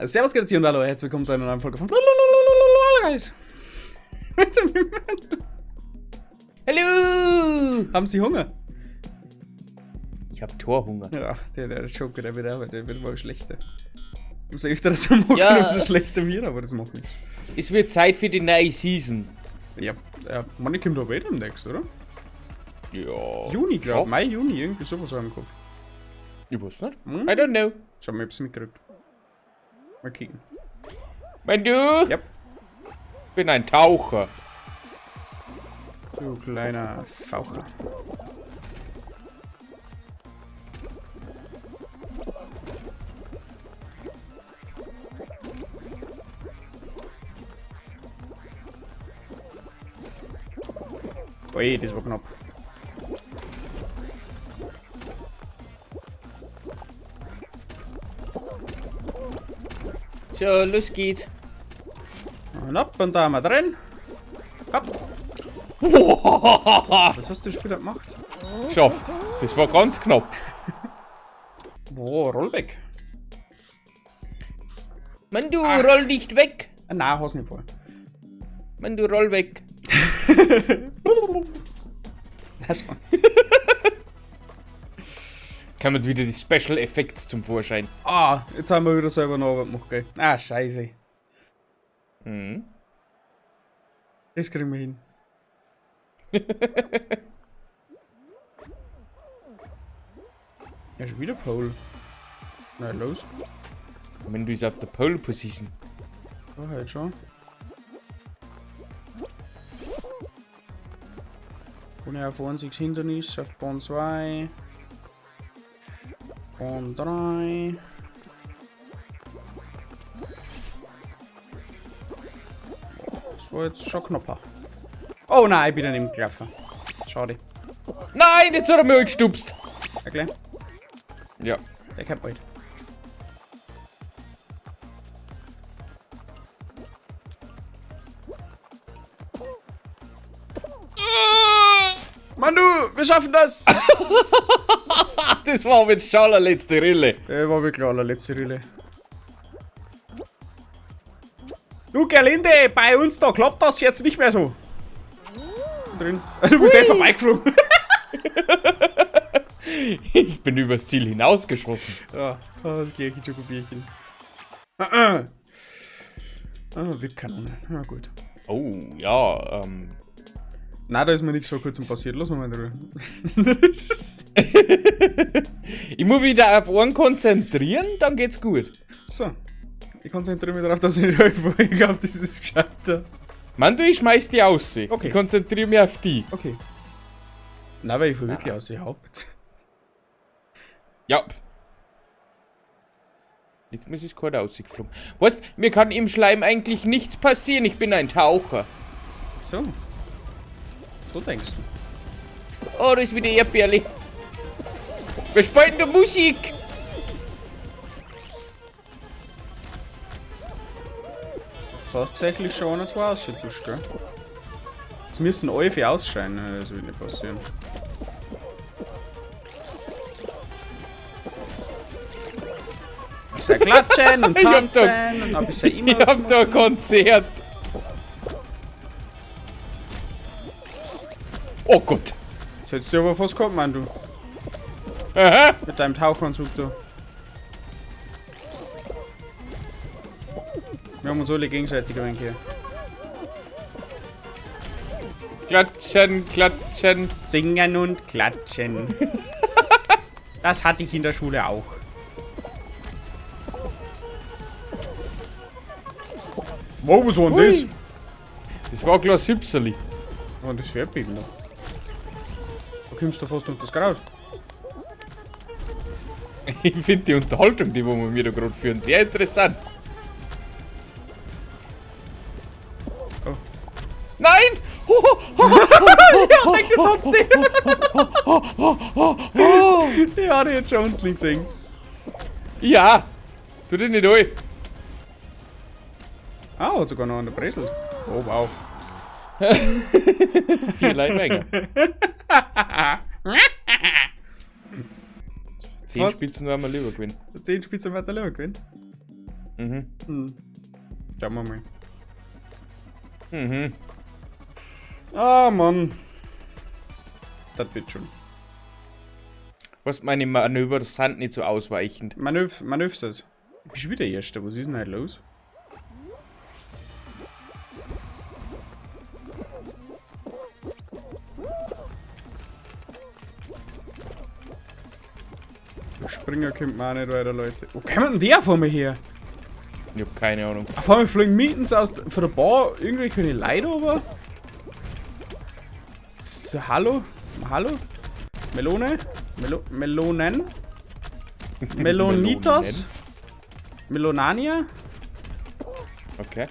Servus, Grüezi und hallo, herzlich willkommen zu einer neuen Folge von Guys. Hallo! Haben Sie Hunger? Ich hab Torhunger. Ja, der Joker, der wird wohl schlechter. Umso öfter das wir machen, Ja. umso schlechter wird, aber das macht nichts. Es wird Zeit für die neue Season. Ja, ja, man, kommt aber eh demnächst, oder? Ja. Juni, glaub ich. Schon. Mai, Juni, irgendwie sowas haben wir im Kopf. Ich weiß nicht. Hm? I don't know. Schau mal, ich hab's mitgekriegt. Mal kicken. Wenn du? Ja. Bin ein Taucher. Du kleiner Faucher. Ui, das war knapp. So, los geht's. Und ab und da haben wir drin. Hopp. Was hast du schon wieder gemacht? Geschafft. Das war ganz knapp. Boah, Rollback. Mann, du, roll nicht weg. Ah, nein, hast nicht voll. Mann, du, roll weg. Das war. Kommen jetzt wieder die Special Effects zum Vorschein. Ah, jetzt haben wir wieder selber noch Arbeit gemacht, gell? Ah, scheiße. Mhm. Das kriegen wir hin. Ja, schon wieder Pole. Na, los. Wenn du ist auf der Pole Position. Ja, halt schon. Ohne auf 1 Hindernis, auf Bahn 2. Bahn 3. Das war jetzt schon knapper. Oh nein, ich bin daneben gelaufen. Schade. Nein, jetzt hat er mich gestupst. Okay. Ja. Der kommt bald. Mann, du, wir schaffen das! Das war aber jetzt schon allerletzte Rille. Der war wirklich allerletzte Rille. Du, Gerlinde, bei uns da klappt das jetzt nicht mehr so. Drin. Du bist eh vorbeigeflogen. Ich bin übers Ziel hinausgeschossen. Ja, das gleiche Schokobierchen. Ah, VIP-Kanone. Na gut. Oh, ja, Nein, da ist mir nichts vor kurzem passiert. Lass mal in Ruhe. Ich muss mich wieder auf einen konzentrieren, dann geht's gut. So. Ich konzentriere mich darauf, dass ich nicht helfe. Ich glaube, das ist gescheiter. Mann, du, ich schmeiß die aus. Okay. Ich konzentriere mich auf die. Okay. Nein, weil ich voll wirklich aus Haupt. Ja. Jetzt muss ich gerade rausgeflogen. Weißt, mir kann im Schleim eigentlich nichts passieren. Ich bin ein Taucher. So. So denkst du. Oh, da ist wieder Erdbeerli. Wir spielen da Musik. Tatsächlich schon einer, zwei ausgetuscht, gell? Es müssen alle vier ausscheinen, das wird nicht passieren. Ein bisschen klatschen und Ich hab da tanzen und ein bisschen Ich hab da ein Konzert. Oh Gott. Das hättest du aber fast gehabt, Mann, du. Aha. Mit deinem Tauchanzug da. Wir haben uns alle gegenseitig ein wenig hier. Klatschen, klatschen. Singen und klatschen. Das hatte ich in der Schule auch. Wow, was war denn das? Ui. Das war ein kleines Hüpserli. Was war denn das für ein Erdbeben da? Da kommst du fast unter das Kraut. Ich finde die Unterhaltung, die wir mir da gerade führen, sehr interessant. Oh. Nein! Ja, denk jetzt sonst nicht. Ich hatte jetzt schon unten gesehen. Ja! Tu dich nicht an. Ah, hat sogar noch an der Bresel. Oh, wow. 4 Leute 10 Fast. Spitzen werden wir lieber gewinnen. 10 Spitzen wird er lieber gewinnen. Mhm. Schauen wir mal. Mhm. Ah, Mann. Das wird schon. Was meine Manöver sind nicht so ausweichend. Manövers. Ich bin schon wieder Erster. Was ist denn heute los? Der Springer kommt mir auch nicht weiter, Leute. Wo kommt denn der vor mir her? Ich hab keine Ahnung. Auf einmal fliegen mittens aus von der Bar irgendwelche Leute runter. So, hallo? Hallo? Melone? Melonen? Melonitas? Melonania? Okay.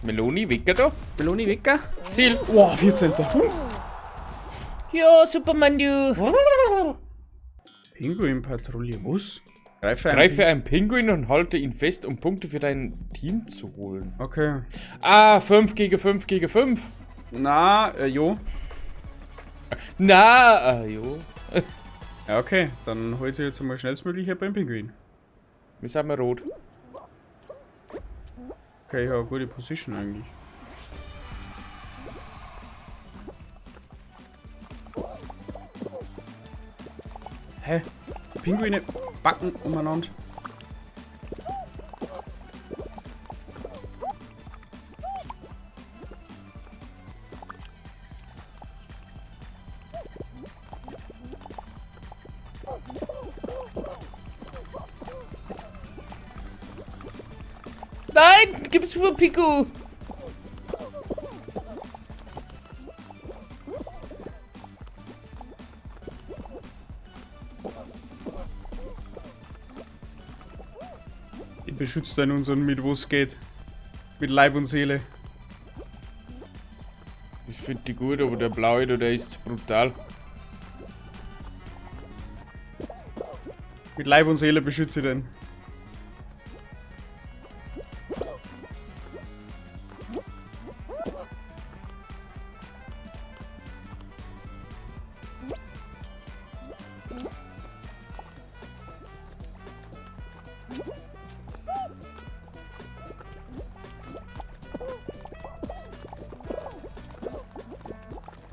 Meloni, Wicker da? Meloni Wecker? Ziel. Wow, 14. Ja, Superman, du. Pinguin-Patrouille, was? Greife einen Greife einen Pinguin und halte ihn fest, um Punkte für dein Team zu holen. Okay. Ah, 5 gegen 5 gegen 5. Na, jo. Na, jo. Ja, okay. Dann holt sich jetzt mal schnellstmöglich beim Pinguin. Wir sind mal rot. Okay, ich habe eine gute Position eigentlich. Hä? Pinguine backen umeinander. Nein, gib's mir, Pico. Ich beschütze dann unseren mit, wo es geht. Mit Leib und Seele. Das finde ich gut, aber der blaue, der ist brutal. Mit Leib und Seele beschütze ich den.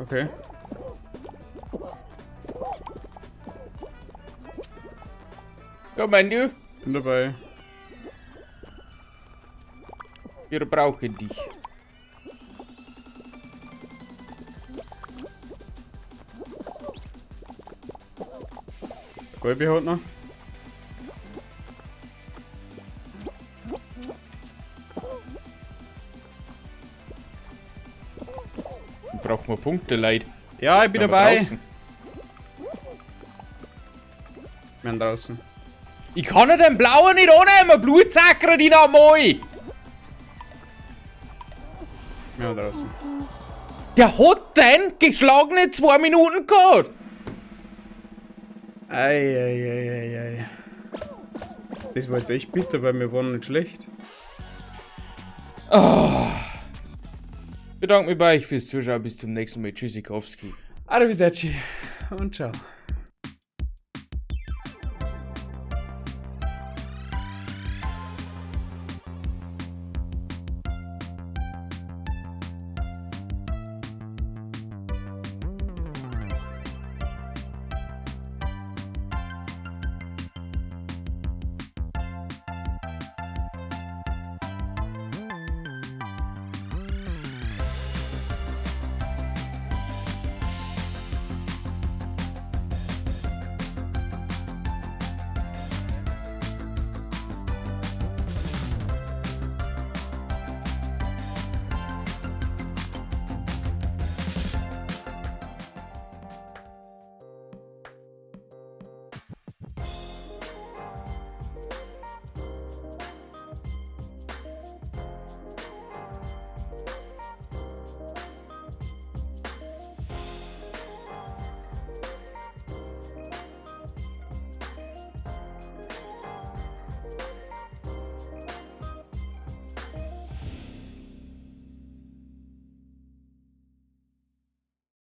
Okay. Komm, Mandu. Bin dabei. Wir brauchen dich. Golbi hat noch. Brauchen wir Punkte, Leid. Ja, ich bin Aber dabei. draußen. Wir sind draußen. Ich kann ja den blauen nicht annehmen, Blutsacker, die noch mal. Wir sind draußen. Der hat den geschlagene 2 Minuten gehabt. Ei, ei, ei, ei, ei. Das war jetzt echt bitter, weil wir waren nicht schlecht. Ich bedanke mich bei euch fürs Zuschauen. Bis zum nächsten Mal. Tschüssikowski. Arrivederci und ciao.